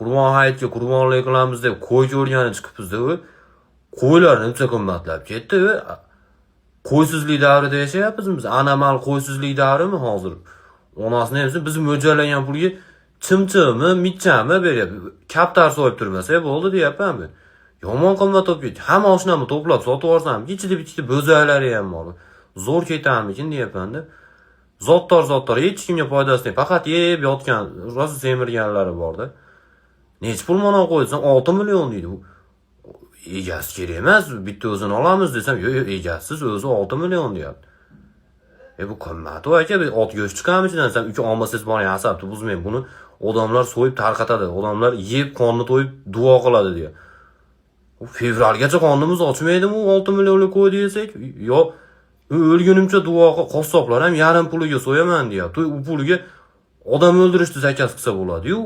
Qurbon hayitga qurbonlik qilamiz deb qo'y ko'rgani chiqibmiz-da, u qo'ylar uncha qimmatlab ketdi. U qo'ysizlik davrida yashayapmiz biz. Anomal qo'ysizlik davrimi hozir? Onasini emsin, biz mo'ljallagan pulga chimchimi, mitchami beryapti. Kaptar so'yib turmasa bo'ldi deyapman men. Yomon qimmat bo'lib ketdi. Hamma oshnamni to'plab sotib yuborsam, ichida bitta bo'zaklari ham bor. Zo'r ketamikin deyapman-da. Zotdor zotdor hech kimga foydasi yo'q. Faqat yeb yotgan, rosa semirganlari borda. Nechi pul mana qo'ysam 6 million deydi. Egasi kerak emas, bitta o'zini olamiz desam, yo'q, yo'q, egasiz o'zi 6 million deyapti. E bu qimmat u aka, bir ot go'sht chiqarmi ichidan desam, uka olmasangiz boring, asabni buzmang. Buni odamlar so'yib tarqatadi. Odamlar yeb qorni to'yib duo qiladi deya. U fevralgacha qornimiz ochmaydimi u 6 millionlik qo'yni yesak? Yo o'lgunimcha duo qil, qassoblar ham yarim puliga so'yaman deyapti. U puliga odam o'ldirishni заказ qilsa bo'ladi-yu.